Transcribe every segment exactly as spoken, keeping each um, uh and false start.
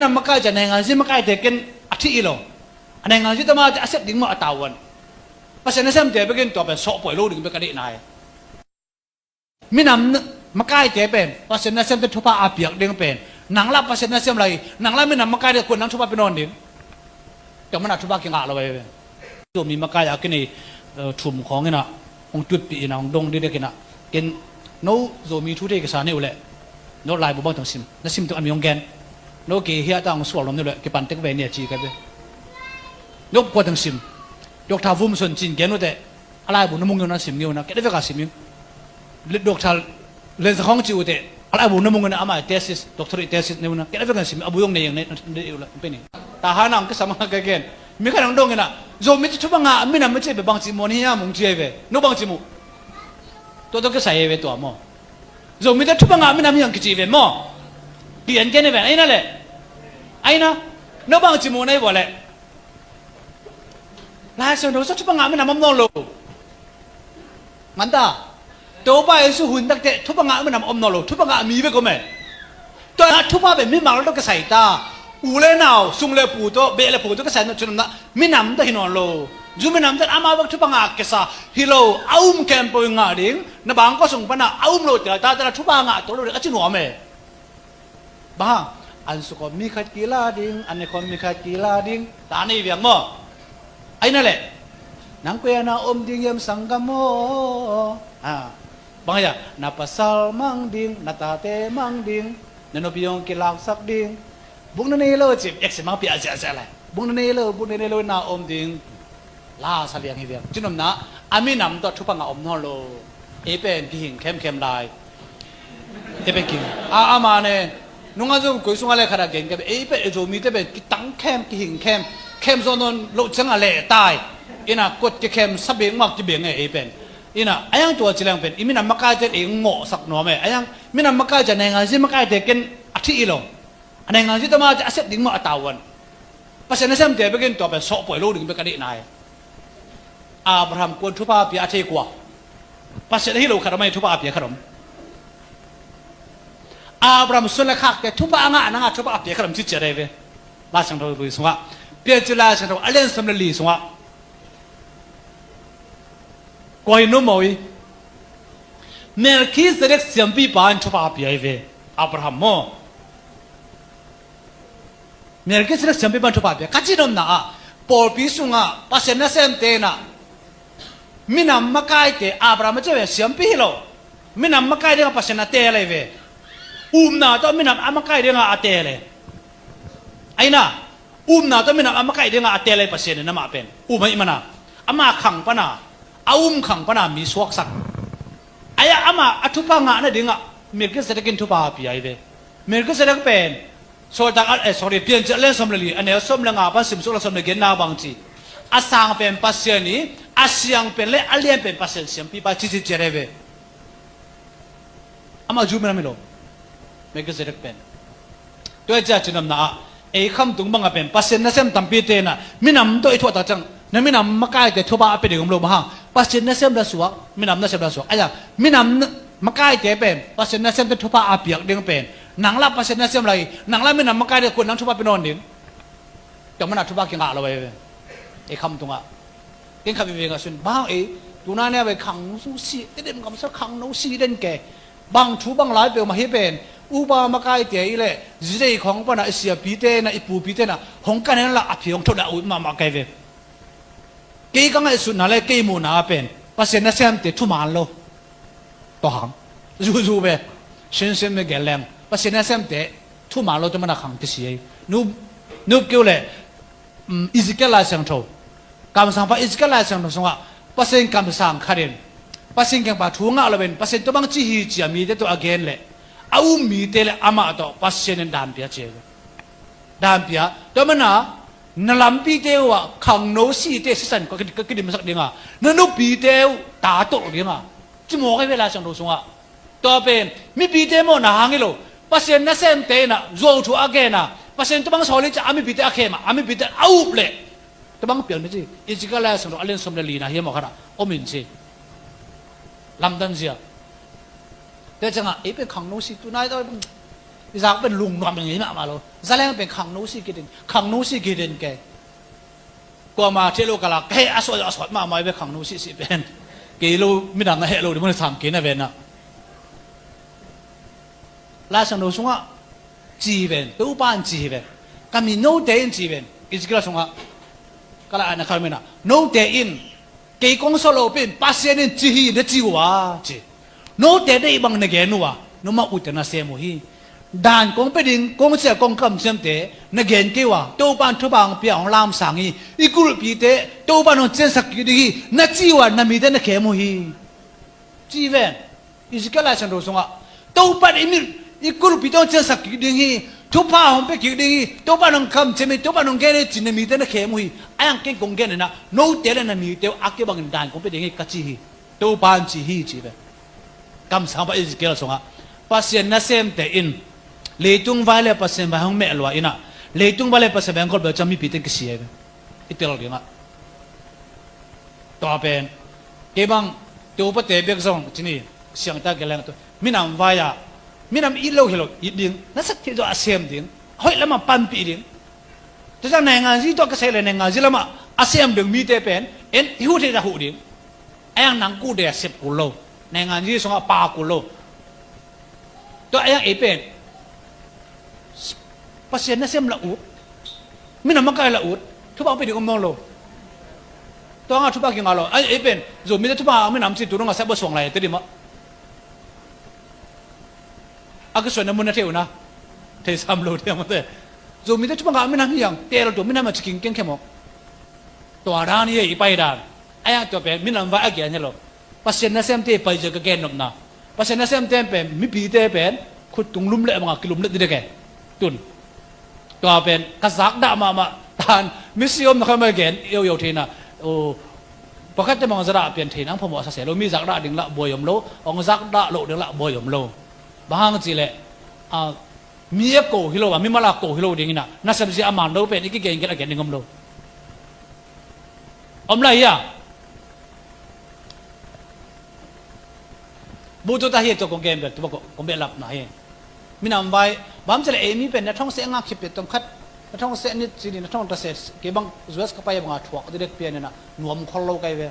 Minam makai ciang nainganzi makaite ken a thih hi lo. A nainganzi tama te a sep ding mah a tau an. Pasian nasemte bekin tua pen sawhpoi lo ding bek a deihna hi. Minam makaite pen Pasian nasemte thupha a piak ding pen, nang lah Pasian nasem lai, nang lah minam makaite kuan nang thupha pia nawn ding. Tua mana thupha kingah lo ve. Zomi makai a kinei, eh, thum khawng inah hong tutpih inah hong dong didek inah, ken no Zomi thu thei kisa nei uh leh no laibu bang tang sim, na sim tung a mi hong gen. No kei hiah ta hong sual lom nei uh leh kipan tek ve nia ci ka ve. No kua tang sim, Doctor Vumson cin gen uh teh, a laibu na mu ngei uh na, sim ngei uh na, ken a vek a sim ing. Doctor Lian Za Khong ci uh teh, a laibu na mu ngei uh na, amah thesis, doctorate thesis nei uh na, ken a vek a sim ing, a bu zong nei ing, nei, nei uh la, pen ing. Tahan ang kisam a ka gen. Mi khat ang dong inah, Zomite thupha ngah minam a ci ve, bang ci mu na hiam hong ci ve. No bang ci mu. Tua tua kisai ve tua maw. Zomite thupha ngah minam hiam kici ve maw. Ki en ken ve, aina le. Aina. No bang ci mu na hi vua le. Lai Siangtho sung thupha ngah minam om nawn lo. Nganta. Topa Jesu hun tak teh thupha ngah minam om nawn lo. Thupha ngah mi bek om e. Tua thupha pen mimal tawh kisai ta. U le nau, sung le pu tawh, beh le pho tawh kisai na, cunam na minam tawh hi nawn lo. Zu minam tawh amau bek thupha ngah kisa hi lo. A um khempeuh ngah ding. Na bangkua sung pana a um lo tel ta, ta thupha ngah to lo ding a ci nuam e. Bang hang, an suk khawm mi khat kila ding, an ne khawm mi khat kila ding, ta nei viang maw. Aina le, nang koi a na om ding hiam sanggam maw. Ha. Bang hang, na pasal mang ding, na tate mang ding, na nupi hong kilaksak ding. Buk na nei lo cip, eksi mang pia ziahziah lai. Buk na nei lo, buk na nei lo na om ding. La sa liang hi viang. Cinopna, a minam tawh thupha ngah om nawn lo. Ei pen kihing khemkhem lai. Ei pen kihing. A, a mane, nunga zong koi sunga le khat a gen kei, ei pen, ei Zomite pen kitang khem, kihing khem, khem zaw nawn lo ciang a leh tai. Ina kot kikhem sa beng mak kibeng e, ei pen. Ina, a yang tua ci leng pen, i minam makaite ei ngawhsak nuam e. A yang, minam makaite, nainganzi makaite ken a thih hi lo. A nainganzi tama te a sep ding mah a tau an. Pasian nasemte bekin tua pen sawhpoi lo ding bek a deihna hi. Abraham kuan thupha a pia a thei kua? Pasian ahi lo khat om, ahi thupha a pia khat om. Abraham suan le khakte thupha a ngah, nang a thupha a pia khat om ci ciat ahi ve. Lai Siangtho lui sungah. Piancil Lai Siangtho a lian sawm le li sungah. Kua hi no maw i? Melkhizedek siampipa in thupha a pia ahi ve. Abraham maw. Melkhizedek siampipa in thupha a pia. Ka cinopna ah, pawlpi sungah Pasian nasemte inah minam makaite, Abraham a ci ve, siampi hi lo. Minam makai dingah Pasian a teel ahi ve. Upna tawh minam a makai dingah a teel e. Aina, upna tawh minam a makai dingah a teel ahi Pasian in amah pen. Up ahih mana, ama khang pana, a um khang pana mi suaksak. Aia ama a thupha ngah nadingah Melkhizedek in thupha a pia ahi ve. Melkhizedek pen, Sawltak a, eh, sorry, Piancil a lian sawm le li, a neu sawm le nga pan simsuk le sawm le giatna bang ci. A sang pen Pasian i, a siang pen le a lian pen Pasian siampipa ci ci ciat ahi ve. Amah Jew minam hi lo. Melkhizedek pen. Tua hi ciah cinopna ah, ei khamtung bangah pen Pasian nasem tampite inah minam tawh i thuah tak ciang, na minam makaite thupha a pia ding om lo mah hang. Pasian nasem la suak, minam nasem la suak. Aia, minam na-, makaite pen Pasian nasemte thupha a piak ding pen, nang lah Pasian nasem lai, nang lah minam makaite kuan nang thupha pia nawn ding. Tua mana thupha kingah lo ahi ve. Ei khamtungah. Ken kha veve ngah sun bang ei, tuna nia ve khangno si, te dem gamsa khangno si den ke. Bang thu bang lai peuhmah hi pen, upa makaite i le, zidei khawng pana i siapite na, i pupite na, hong kan hen la a phi hong thodah uh mahmah kai ve. Kei ka ngaihsutna le kei muhna pen, Pasian nasemte thuman lo. Tua hang. Zuzu ve. Sinsin me gel leng. Pasian nasemte thuman lo tua mana khang kisi ei. Nup, nup keu le, um, Ezekiel Lai Siangtho. Kamsangpa Ezekiel Lai Siangtho sungah Pasian kamsang khat in Pasian kiangpa thu ngah loin Pasian tua bang ci hi ci a mite tawh a gen le a um mite le amah tawh Pasian in dan pia ci hi. Dan pia. Tua mana na lampite uh ah khangno site sisan ka, ka, ka kidimsak dinga, na nupite uh tatolh dinga, ci mawk ahi ve Lai Siangtho sungah. Tua pen mipite mawhna hang hi lo. Pasian nasemte inah zuau thu a gena, Pasian tua bang sawl hi ci a mipite a khema, a mipite a up leh tua bang piang ni ci. Ezekiel Lai Siangtho a lian sawm le lina hiam aw khatah om in ci. Lamdang zia. Tua ciangah ei pen khangno si tu nai tawh bang I zak pen lungnuam ing ei mahmah lo. Zaleng pen khangno si kidin, khangno si kidin kei. Kuama thei lo kalak, kei a sawt a sawt mahmah i ve khangno si si pen. Kei lo midang a heh lo ding mun a sam kei na venah. Lai Siangtho sungah ci hi ven, Topa in ci hi ven. Ka mi note in ci hi ven. Ezekiel sungah ka la aina khalmina note in kei kong sawh loh pen Pasian in ci hi na ci uh a ci. Note deih bang na gen uh a, nomau ute na sem uh hi. Dan kong pia ding, kong sia kong kamciamte na gen kei uh a, Topa in thupha hong pia hong lamsang hi. I kulhpite Topa in hong ciansak kik ding hi na ci uh a, na mite na khem uh hi. Ci ven. Ezekiel Lai Siangtho sungah Topa in i mit, i kulhpite hong ciansak kik ding hi. Thupha hong pia kik ding hi. Topa in hong kamciam hi. Topa in hong gen hi ci na mite na khem uh hi. A yang kei kong gen inah note le na mite uh a kibangin dan kong pia ding hi ka ci hi. Topa in ci hi ci ve. Kamsang pa Ezekiel sungah Pasian nasemte in leitung vai le Pasian vai hong meh lua inah leitung vai le Pasian vai hong golh bel ciang mipite in kisia hi ve. I tel dingah tua pen kei bang Topate bek zong cini siangta geleng tu minam vai-ah minam it lo hi lo it ding, na sak thei zo a sem ding, hoih lamah panpih ding. Tua ciang nainganzi tawh ka sei le nainganzi lamah a sem ding mite pen en i huh thei ta huh ding. A yang nang kuh de a sep kul lo, nainganzi sungah pa kul lo. Tua a yang ei pen Pasian nasem la ut, minam makai la ut, thupha hong pia ding om nawn lo. Tua nga thupha kinga lo. Ei pen Zomite thupha minam ci tu nung a sep ba suang lai te di mah. A kisuan na mun na thei uh na thei sam lo te mate. Zomite thupha ngah minam hi ang, tel tu minam a ciking keng khe maw. Tua dan hi ei i pai dan. A yang tua pen minam vai a kian hi lo. Pasian nasemte paizia ka gennopna. Pasian nasemte pen mipite pen khuttung lum le banga kilum le didek e. Tun tua pen ka zakdah mahmah tan misi omna kha mai gen ioio theina. Pakhatte mangzadah pian theina ang phamawh a sase lo, mi zakdah ding lah buai om lo, ong zakdah loh ding lah buai om lo. Bang hang cihleh mi a ko hi lo a, mimal a ko hi lo ding inah nasepzia a man lo pen i kigen gen a gen ding om lo. Om lai hi a. Butu ta hi a tua kong gen bel tuba kong behlapna hi. Minam vai bam cele ei mi pen na thong seh nga khip pet tong khat, na thong seh nit cini na thong ta seh kei bang zuas ka pai banga thuak didek pian inah nuam khol lo kai ve.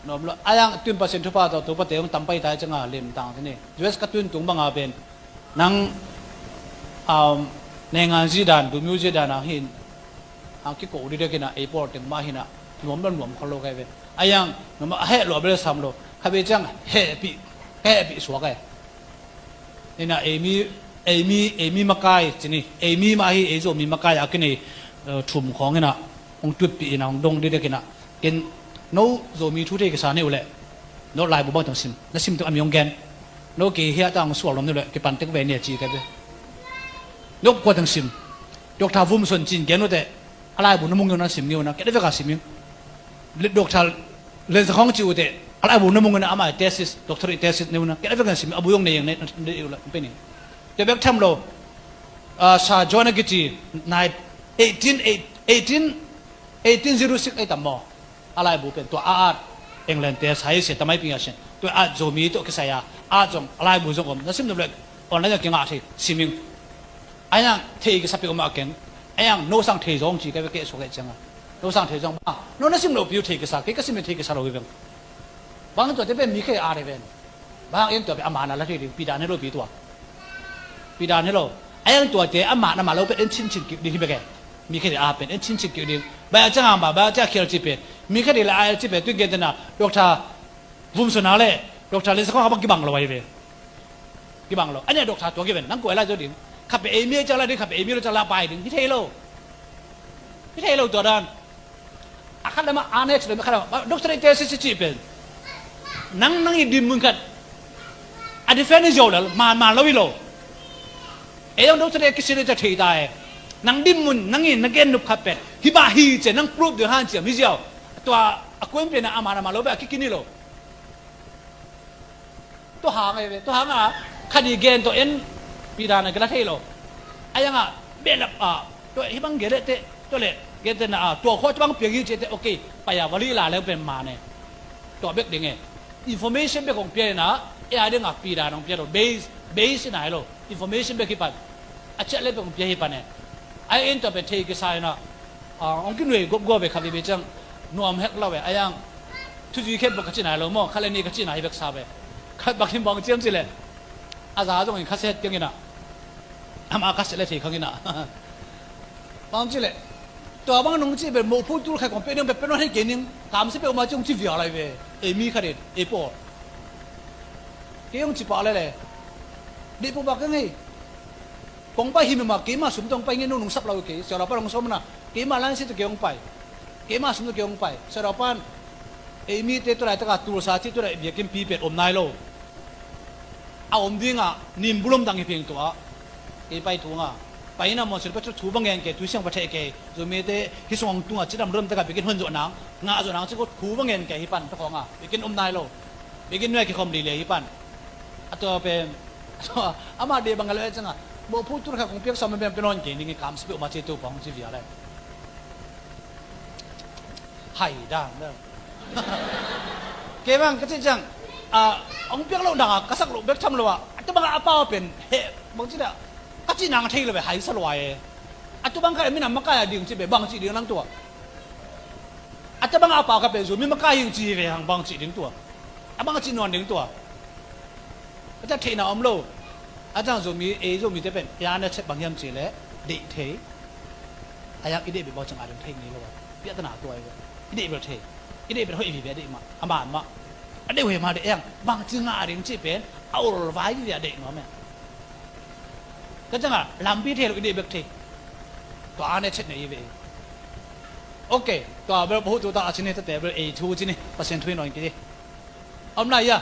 Nuam lo a yang tun Pasian thupha tawh Topate hong tam pai ta i cianga limtang cini zuas ka tun tung banga pen nang nainganzi dan dumiuzi dan a hin ang kiko didek inah ei pawl teng mah hinah nuam lo nuam khol lo kai ve. A yang nuam a heh lo a bel sam lo kha ve ciang hehpih ka hehpih suak e. Inah ei mi ei mi ei mi makai cini ei mi mah hi ei Zomi makai a kinei thum khawng inah hong tutpih inah hong dong didek inah ken no Zomi thu thei kisa nei uh leh no laibu bang tang sim na sim tuk a mi hong gen. No kei hiah ta hong sual lom nei uh leh kipan tek ve nia ci ka ve. No kua tang sim Doctor Vumson cin gen uh teh a laibu na mung uh na sim ngei uh na kei vek a sim ing. Doctor Lensa khawng ci uh teh a laibu na mung uh na amah thesis doctorate thesis nei uh na kei vek a sim ing a bu hong nei ing nei uh la pe ning. Te bek tham lo Sir John a kici nai eighteen eighteen eighteen zero six ei tam maw. A laibu pen tua a at England te sai sia tamai ping a sin tua at Zomi tawh kisai a at zong a laibu zong om na sim nop le online a kingah thei siming. A yang thei kisa pek om a keng a yang no sang thei zong ci ka ve keh suak eh cianga no sang thei zong ba no na sim lo piu thei kisa kei ka sim thei kisa lo hi veng. Bang tuate pen mi khei a rei ven. Bang in tua pen a man a la thei ding pidan he lo pi tua. Pidan he lo a yang tuate a man a man lo pen en chinchin kik ding hi bek e. Mi khei a pen en chinchin kik ding bai a cianga ma bai a cianga khial ci pen mi khei la a ci pen tu gen tena Doctor Vumson a le Doctor Lensa khawng a bang kibang lo a hi ve. Kibang lo a nia Doctor tua kiven nang kuai lai zo ding khape ei mi a ciang lai ding khape ei mi lo ciang la pai ding hi thei lo. Hi thei lo tua dan. A khat lamah a neh thilem a khat lamah doctorate thesis i cih pen nang nang i dinmun khat a defend i ziau lel man man lo hi lo. Ei zong doctorate kisin i ta thei ta e. Nang dinmun nang i na gen nup khat pen hi bah hi cia nang proof ding han ciam hi ziau. Tua a kuan pen a man a man lo pen a kikin hi lo. Tua hang a hi ve tua hang a khat i gen tawh en pidan a kila thei lo. A yang a behlap a tua hi bang gen leh teh tua leh gen teh na a tua khua tua bang piang hi ci teh okay pai a vali la leng pen man e. Tua bek ding e information bek hong pia ina e a ding a pidan hong pia lo base Base in a hi lo, information bek hi pan. A ciah le bek hong pia hi pan e. A en tua pen thei kisa in a, ah, hong kinuai gopgop ve khat veve ciang nuam hek lo ve. A yang thuzui khempeuh ka cihna hi lo maw, khat le nih ka cihna hi bek sa ve. Khat bang in bang ciam cih leh, a za zongin khasia het keng in a, ama khasia le thei khang in a. Bang cih leh, tua bang nong cih pen, moh phu tul khat kong pia ding pen, pia nawn hi kei ning, kamsia peuhmah ci hong ci vial lai ve. Ei mi khat in, ei pawl. Kei hong ci pah lele, deih peuhmah keng ei. Kong pai hi mah, keimah sum tawh hong pai nge, nong sap lo kei. Siahlawpa'n hong sawm na, keimah lansia tawh kei hong pai. Keimah sum tawh kei hong pai. Siahlawpa'n, ei mite tua laitak a tulsa cih tua lai biakinnpi pen om nai lo. A om ding a, nin bulom dang hi peng tua. Kei pai tung a, pai in a, Muan Sian pa thu va ngen kei, tu siang va theh kei. Zomite hih sung hong tung a, cidam dam tak a biakinn hon zawh nang, ngah zawh nang cih ko thu va ngen kei hi pan, tua khawng a biakinn om nai lo. Biakinn nuai kikhawm lile hi pan. A tua pen, a tua, amah deih bang a lo e ciang a, moh phu tul khat kong piak sawm pen pia nawn kei ning, kamsia peuhmah ci, Topa hong ci vial lai. Hai dan deuh. Kei bang ka cih ciang, ah, hong piak loh dang a, ka sak loh bek tham lo a, a tua bang a pau pen, heh, bang ci dah, ka cih nang thei lo ve, hai sa lua e. A tua bang khat minam makai a ding ci ve, bang cih ding nang tua. A tua bang a pau khat pen Zomi makai hing ci ve hang, bang cih ding tua. A bang cih nawn ding tua. A tua theihna om lo. A ciang Zomi, ei Zomite pen, ya na chet bang hiam ci leh, deih thei. A yang i deih bek bang ciang a ding thei ngei lo a. Piahtana tua i ve. I deih bel thei. I deih bel hoih vive a deih mah. A man mah. A deih hoih mah deih eng. Bang ci ngah a ding cih pen, a ol vai vive a deih nuam e. Ka ciang a, lampi thei lo i deih bek thei. Tua a ne chet ne i ve. Ok. Tua bel pahu tu ta a ci ni, tate bel ei thu ci ni. Pasian thu i nawn kei ni. Om lai a.